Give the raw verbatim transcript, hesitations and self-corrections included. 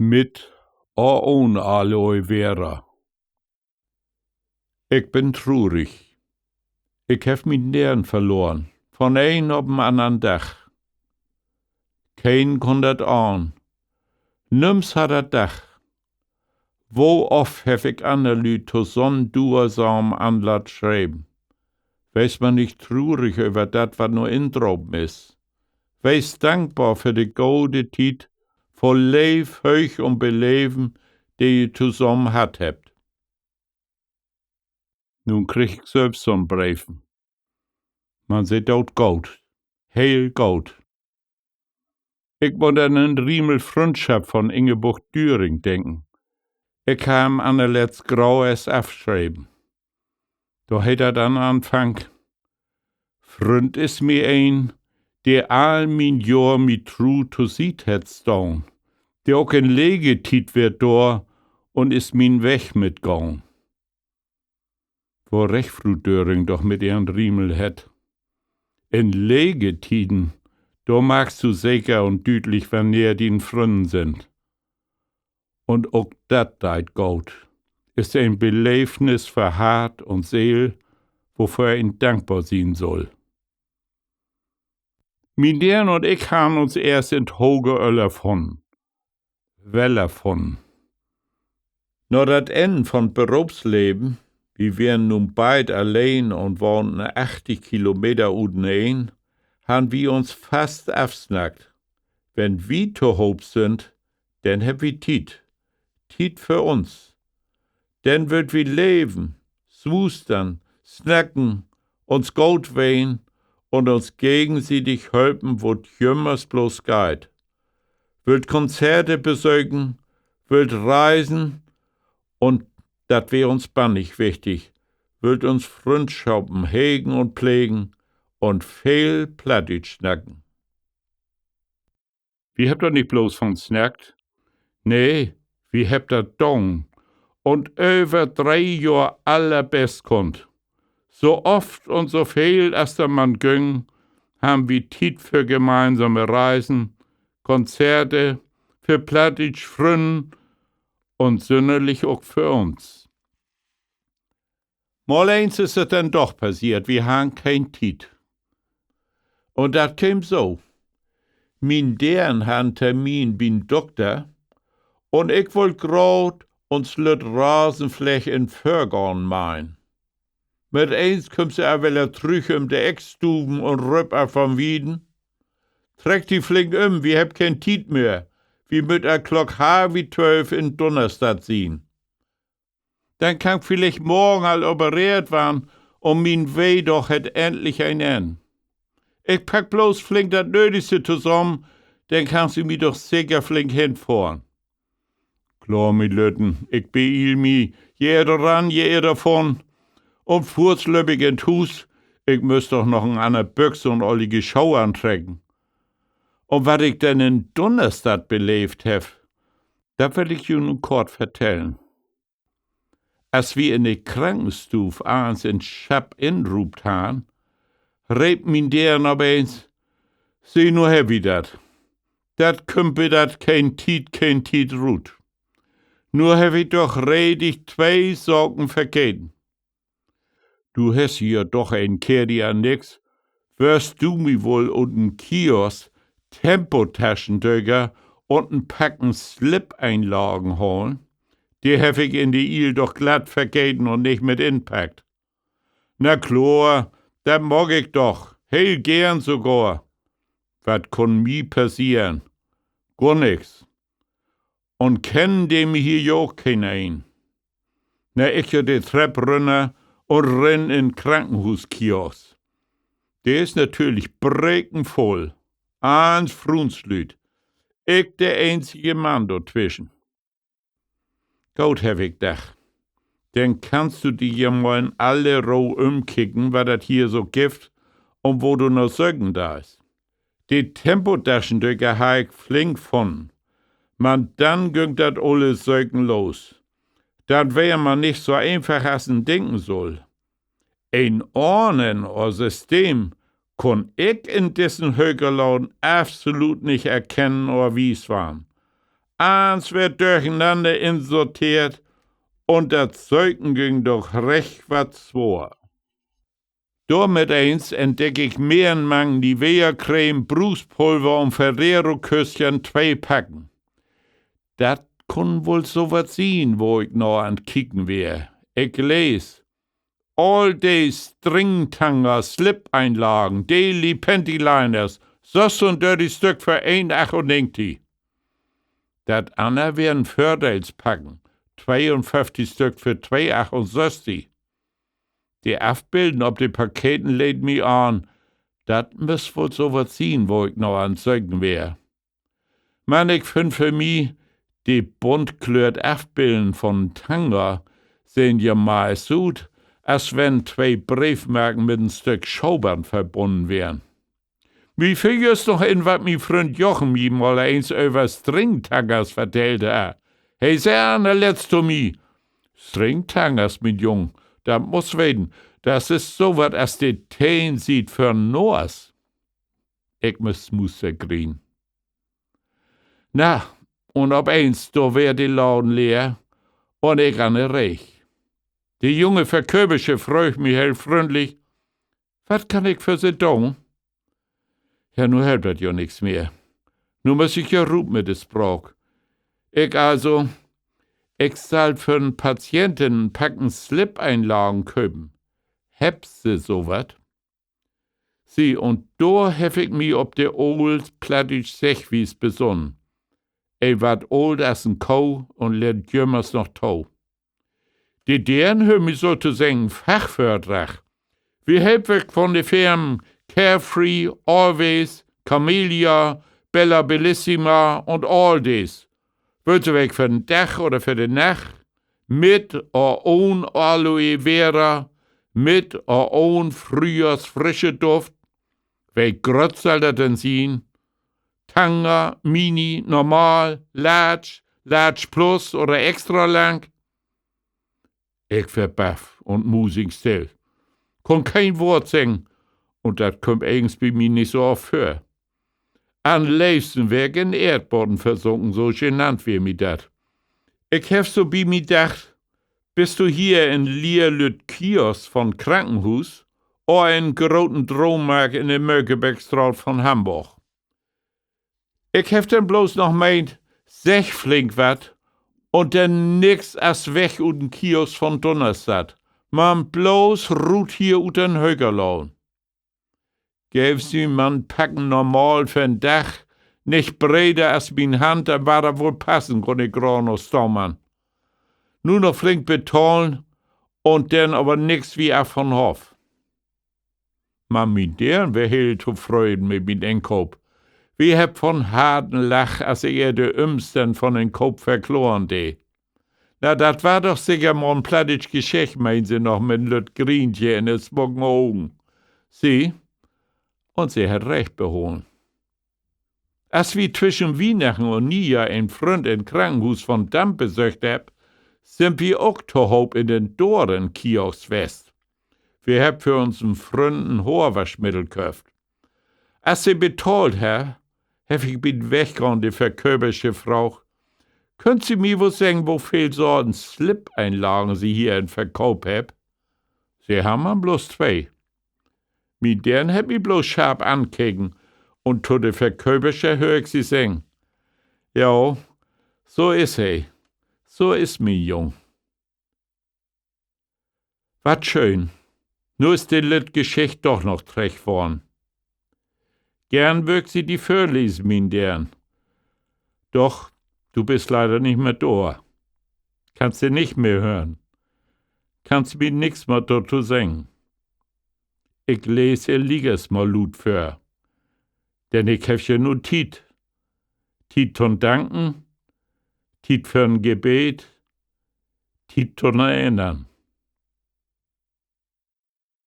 Mit or ahn Aloe Vera. Ik bün trurig. Ik heff mien Deern verloren, von een op den annern Dag. Keen kunn dat ahnen. Nüms harr dat dacht. Wo oft heff ik anner Lüüd to so'n duersamen Anlaat schreven: Wees man nich trurig över dat, wat nu indrapen is. Wees dankbar för de gode Tiet, vull Leev, Hööch un Beleven, de ji tosamen hatt hebbt. Nu krieg ik sülvst so'n Breven. Man se doot goot. Heel goot. Ik mutt an en Riemel Fründschop von Ingeborg Düring denken. Ik heff em annerletzt graues afschreven. Dor heet dat an'n Anfang: Fründ is mi een, de all mien Johr mi tru to Siet hett stahn, de ok in lege Tiet weer dor un is mien Weg mitgahn. Wo recht Fru Düring doch mit ehren Riemel hett. In lege Tieden, dor markst du seker un düütlich, wannehr dien Frünnen sünd. Un ok dat deit goot. Is en Beleevnis för Hart un Seel, woför een dankbor sien sull. Mien Deern un ik harrn uns eerst in't hoge Öller funnen. Weller funnen. Na dat Enn von't Beroopsleven, wi weren nu beid alleen un wahnten achtig Kilometer uteneen, harrn wi uns fast afsnackt: Wenn wi tohoop sünd, denn hebbt wi Tiet. Tiet för uns. Denn wüllt wi leven, smustern, snacken, uns goot ween un uns gegensietig helpen, wo't jümmers bloots geiht. Wüllt Konzerte besöken, wüllt reisen, un dat weer uns bannig wichtig, wüllt uns Fründschopen hegen un plegen un veel Plattdüütsch snacken. Wi hebbt dor nich bloots von snackt. Nee, wi hebbt dat daan. Un över dree Johr allerbest kunnt. So oft un so veel as dat man güng, harrn wi Tiet för gemeinsame Reisen, Konzerte, för plattdüütsch Frünnen un sünnerlich ok för uns. Mal eens is dat denn doch passeert, wi harrn keen Tiet. Un dat keem so: Mien Deern harr en Termin bi'n Dokter, un ik wull graad uns lütt Rasenfleeg in'n Vörgoorn meihen. Mit eens kümmt se aver wedder trüch üm de Eck stuven un röppt al von wieden: Treck di flink üm, wi hebbt keen Tiet mehr. Wi mööt al Klock halvig twölf in Dunnerstadt sien. Denn kann ik villicht morgen al opereert warrn un mien Wehdoog hett endlich en Enn. Ik pack bloots flink dat Nödigste tosamen, denn kannst du mi doch seker flink henfohren. Klaar, mien Lütten, ik beiel mi, je ehr doran, je ehr dorvon. Un foorts lööp ik in't Huus, ik müss doch noch en anner Büx un ollige Schoh antrecken. Un wat ik denn in Dunnerstadt beleevt heff, dat will ik ju nu kort vertellen. As wi in de Krankenstuuv allens in Schapp inruumt harrn, reep mien Deern op eens: Seh, nu hebbt wi dat. Dat kümmt bi dat Keen Tiet, keen Tiet rut. Nu heff ik doch redig twee Saken vergeten. Du hest hier doch en Keerl an nix. Wörrst du mi woll ut den Kiosk Tempotaschendöker un en Packen Slipeinlagen halen? De heff ik in de Iel doch glatt vergeten un nich mit inpackt. Na kloor, dat maak ik doch, heel geern sogor. Wat kunn mi passeren? Gor nix. Un kennen deit mi hier ja ok keeneen. Na, ik ja de Trepp rünner un rin in Krankenhuuskiosk. De is natürlich brekenvull. Allens Fruenslüüd. Ik de eenzige Mann dortwischen. Goot, heff ik dacht. Denn kannst du di ja mal in alle Roh ümkieken, wat dat hier so gifft un wo du na söken deist. De Tempotaschendöker harr ik flink funnen. Man denn güng dat olle Söken los. Dat weer man nich so eenfach, as een denken sull. En Ordnen or System kunn ik in dissen Hökerladen absolut nich erkennen or wies warrn. Allens weer dörchenanner insorteert un dat Söken güng doch recht wat swoor. Dor mit eens entdeck ik merrn mang Nivea-Creme, Bruuspulver un Ferrero-Küsschen twee Packen. Dat kunn woll so wat sien, wo ik na an't Kieken weer. Ik lees: All Day Stringtanga Slip-Einlagen, Daily Panty Liners, sössundörtig Stück för een achtunnegentig. Dat anner weren Vördeelspacken, tweeunföfftig Stück för twee achtunsösstig. De Afbilden op de Paketen leet mi ahn, dat müss woll so wat sien, wo ik na an't Söken weer. Man ik finn för mi, de buntklöört Afbilden von Tanga sehn ja meist ut, as wenn twee Breefmarken mit en Stück Schohband verbunnen weren. Mi fiel jüst noch in, wat mien Fründ Jochen mi mal eens över Stringtangas vertellt harr. He sä annerletzt to mi: Stringtangas, mien Jung, dat musst weten, dat is so wat as de Tehnsiet för Noors. Ik muss smustergrienen. Na, un op eens, dor weer de Laden leer un ik an de Reeg. De junge Verköpersche fröög mi heel fründlich: Wat kann ik för Se doon? Ja, nu helpt dat jo nix mehr. Nu muss ik jo rut mit de Spraak. Ik also: Ik sall för 'n Patientin en Packen Slip-Einlagen köpen. Hebbt Se so wat? Süh, un dor heff ik mi op de ool plattdüütsch Seggwies besunnen: Een warrt oolt as en Koh un lehrt jümmers noch to. De Deern höll mi sotoseggen en Fachvördrag. Wi hebbt wat von de Firmen Carefree, Always, Camellia, Bella Bellissima un Alldays. Wüllt Se welk för den Dag oder för de Nacht? Mit or ahn Aloe Vera, mit or ahn fröhjohrsfrische Duft? Welk Grött sall dat denn sien? Tanga, Mini, Normal, Large, Large Plus oder extra lang? Ik weer baff un muusig still. Kunn keen Woort seggen, un dat kümmt egens bi mi nich so oft vör. An'n leevsten weer ik in Eerdbodden versunken, so genant weer mi dat. Ik heff so bi mi dacht: Büst du hier in lierlütt Kiosk von Krankenhuus or in groten Droommarkt in de Mönckebergstraat von Hamborg? Ik heff denn bloots noch meent: Segg flink wat, un denn nix as weg ut den Kiosk von Dunnerstadt. Man bloots rut hier ut den Hökerladen. Geevt Se man Packen Normal för 'n Dag, nich breder as mien Hand, denn warrt dat woll passen, kunn ik graad noch stammern. Nu noch flink betahlen un denn aver nix wie af von'n Hoff. Man mien Deern weer heel tofreden mit mien Inkoop. Wi hebbt von Harten lacht, as ik ehr de Ümstänn von den Koop verkloren dee. Na, dat warrt doch seker mal 'n plattdüütsch Geschicht, meen se noch mit en lütt Grienke in de swaken Ogen. Süh, un se hett recht beholen. As wi twischen Wiehnachten un Niejohr en Fründ in't Krankenhuus von'n Damp besöcht hebbt, sünd wi ok tohoop in den doren Kiosk west. Wi hebbt för unsen Fründ en Hoorwaschmiddel köfft. As se betahlt harr, heff ik bi't Weggahn de Verköpersche fraagt: Köönt Se mi woll seggen, wo veel Sorten Slip-Einlagen Se hier in Verkoop hebbt? Se harr man bloots twee. Mien Deern hett mi bloots scharp ankeken, un to de Verköpersche höör ik se seggen: Ja, so is he. So is mien Jung. Wat schöön. Nu is de lütt Geschicht doch noch trecht worrn. Geern wöör ik se di vörlesen, mien Deern. Doch du büst leider nich mehr dor. Kannst se nich mehr hören. Kannst mi nix mehr dorto seggen. Ik lees ehr liekers mal luut vör. Denn ik heff ja nu Tiet. Tiet to'n Danken, Tiet för 'n Gebett, Tiet to'n Erinnern.